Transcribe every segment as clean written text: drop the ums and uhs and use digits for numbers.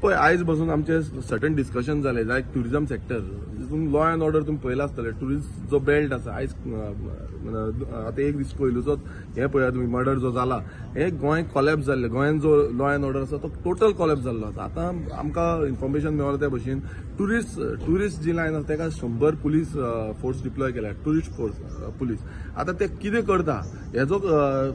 पळय आयज बसून आमचे सर्टन डिस्कशन जाले लायक ट्युरिजम सेक्टर तितून लॉ एंड ऑर्डर तुमी पळयला आसतले. ट्युरिस्ट जो बेल्ट आसा आयज आतां एक दीस पयलूचोच हें पळया तुमी मर्डर जो जाला हे गोंय कॉलॅप्स जाल्लें. गोंयान जो लॉ एंड ऑर्डर आसा तो टोटल कॉलॅप्स जाल्लो आसा. आतां आमकां इन्फॉर्मेशन मेळ्ळा त्या भशेन ट्युरिस्ट जी लायन आसा ताका 100 पुलीस फोर्स डिप्लॉय केल्या, ट्युरिस्ट फोर्स पुलीस. आतां ते कितें करता हेजो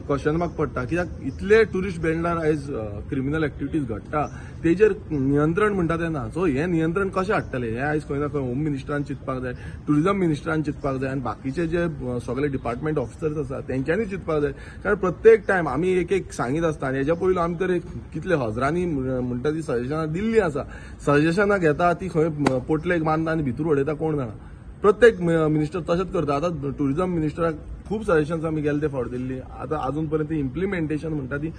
क्वेश्चन मार्क पडटा कित्याक इतले ट्युरिस्ट बेल्टार आयज क्रिमिनल एक्टिविटीज घडटा तेजेर नियंत्रण म्हणटा तें ना. सो हें नियंत्रण कशें हाडटले हें आयज खंय ना खंय होम मिनिस्टरान चिंतपाक जाय, ट्युरिजम मिनिस्टरान चिंतपाक जाय आनी बाकीचे जे सगळे डिपार्टमेंट ऑफिसर्स आसा तेंच्यांनी चिंतपाक जाय. कारण प्रत्येक टायम आमी एक एक सांगीत आसता आनी हेज्या पयलू आमी तर कितले हजरांनी म्हणटा ती सजेशनां दिल्ली आसा. सजेशनां घेता ती खंय पोटलेक बांदता आनी भितर उडयता कोण जाणा. प्रत्येक मिनिस्टर तशेंच करता. आतां ट्युरिजम मिनिस्टराक खूब सजेशन्स आमी गेले ते फावट दिल्ली, आतां अजून पर्यंत इम्प्लिमेंटेशन म्हणटा ती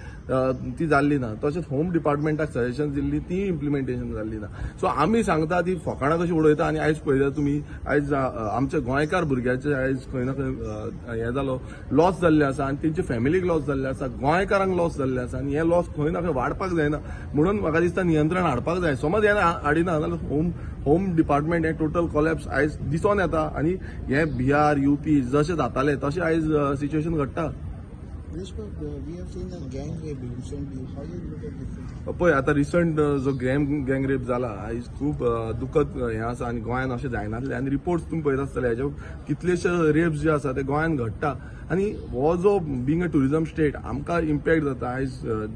ती जाल्ली ना. तशेंच होम डिपार्टमेंटाक सजेशन्स दिल्ली ती इम्प्लिमेंटेशन जाल्ली ना. सो आमी सांगता ती फकाणां कशी उडयता आनी आयज पळयता तुमी आयज आमच्या गोंयकार भुरग्याचे आयज खंय ना खंय हें जालो लॉस जाल्ले आसा आनी तेंच्या फॅमिलीक लॉस जाल्ले आसा, गोंयकारांक लॉस जाल्ले आसा आनी हे लॉस खंय ना खंय वाडपाक जायना म्हणून म्हाका दिसता नियंत्रण हाडपाक जाय. समज हें हाडिना जाल्यार होम डिपार्टमेंट हें टोटल कॉलॅप्स आयज दिसोन येता आनी हे बिहार यूपी जशें जाताले तशें आयज सिच्युएशन घडटा. पळय आतां रिसंट जो गँग रेप जाला आयज खूब दुखद हें आसा आनी गोंयान अशें जायनासलें आनी रिपोर्ट्स तुमी पळयता आसतले हेजे कितलेशे रेप्स जे आसा ते गोंयान घडटा आनी हो जो बींग अ ट्युरिजम स्टेट आमकां इम्पॅक्ट जाता. आयज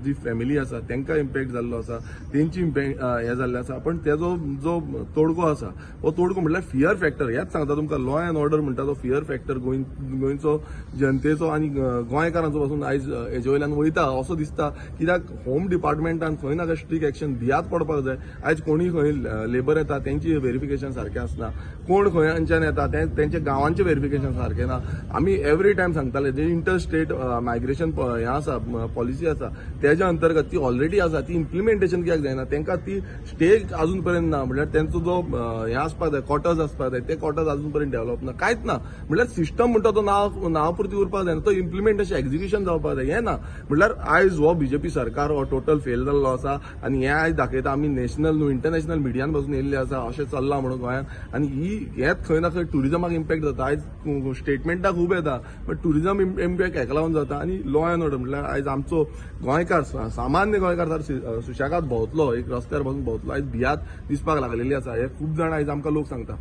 जी फॅमिली आसा तांकां इम्पॅक्ट जाल्लो आसा, तेंची इम्पॅक्ट हें जाल्लें आसा. पण तेजो जो तोडगो आसा हो तोडगो म्हटल्यार फियर फॅक्टर. हेंच सांगता तुमकां लॉ एंड ऑर्डर म्हणटा तो फियर फॅक्टर गोंयचो जनतेचो आनी गोंयकारांचो पासून आयज हेजे वयल्यान वयता असो दिसता. कित्याक होम डिपार्टमेंटान खंय ना खंय स्ट्रीक एक्शन भियात पडपाक जाय. आयज कोणूय खंय लेबर येता तेंची व्हेरिफिकेशन सारकें आसना, कोण खंयच्यान येता तेंच्या गांवांचें व्हेरिफिकेशन सारकें ना. आमी एवरी टायम सांगताले जे इंटर स्टेट मायग्रेशन हें आसा पॉलिसी आसा तेज्या अंतर्गत ती ऑलरेडी आसा, ती इम्प्लिमेंटेशन कित्याक जायना, तांकां ती स्टे अजून पर्यंत ना. म्हळ्यार तेंचो जो हें आसपाक जाय क्वॉर्टर्स आसपाक जाय ते क्वॉर्टर्स अजून पर्यंत डेव्हलप ना, कांयच ना. म्हळ्यार सिस्टम म्हणटा तो नांव पुरती उरपाक जायना, तो इम्प्लिमेंटेशन एक्झिक्युशन जावपाक जाय. हें ना म्हळ्यार आयज हो बीजेपी सरकार हो टोटल फेल जाल्लो आसा आनी हें आयज दाखयता आमी नॅशनल न्हू इंटरनॅशनल मिडियान बसून येयल्ले आसा अशें चल्लां म्हणून गोंयांत आनी ही हेंच खंय ना खंय ट्युरिजमाक इम्पॅक्ट जाता. आयज स्टेटमेंटां खूब येता बट ट्युरिजम इम्पॅक्ट हेका लागून जाता आनी लॉ एंड ऑर्डर म्हळ्यार आयज आमचो गोंयकार सामान्य गोंयकार सुशेगाद भोंवतलो, एक रस्त्यार बसून भोंवतलो आयज भियात दिसपाक लागलेली आसा. हे खूब जाण आयज आमकां लोक सांगता.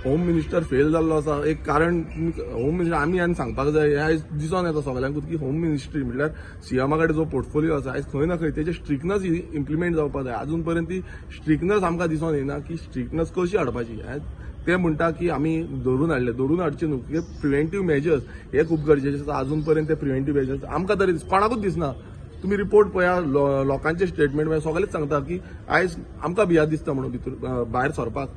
होम मिनिस्टर फेल जाल्लो आसा एक कारण होम मिनिस्टर आमी आनी सांगपाक जाय हें आयज दिसोन येता सगल्यांकूच की होम मिनिस्ट्री म्हटल्यार सीएमा कडेन जो पोर्टफोलियो आसा आयज खंय ना खंय तेजे स्ट्रिक्टनस इम्प्लिमेंट जावपाक जाय. अजून पर्यंत ती स्ट्रिक्टनस आमकां दिसोन येना की स्ट्रिक्टनस कशी हाडपाची. ते म्हणटा की आमी धरून हाडले, धरून हाडचे न्हू, प्रिवेंटीव मेजर्स हे खूब गरजेचे आसा. अजून पर्यंत ते प्रिवेंटीव मेजर्स आमकां तरी कोणाकूच दिसना. तुमी रिपोर्ट पळया, लोकांचे स्टेटमेंट पळया, सगळेच सांगता की आयज आमकां भियात दिसता म्हणून भितर भायर सरपाक.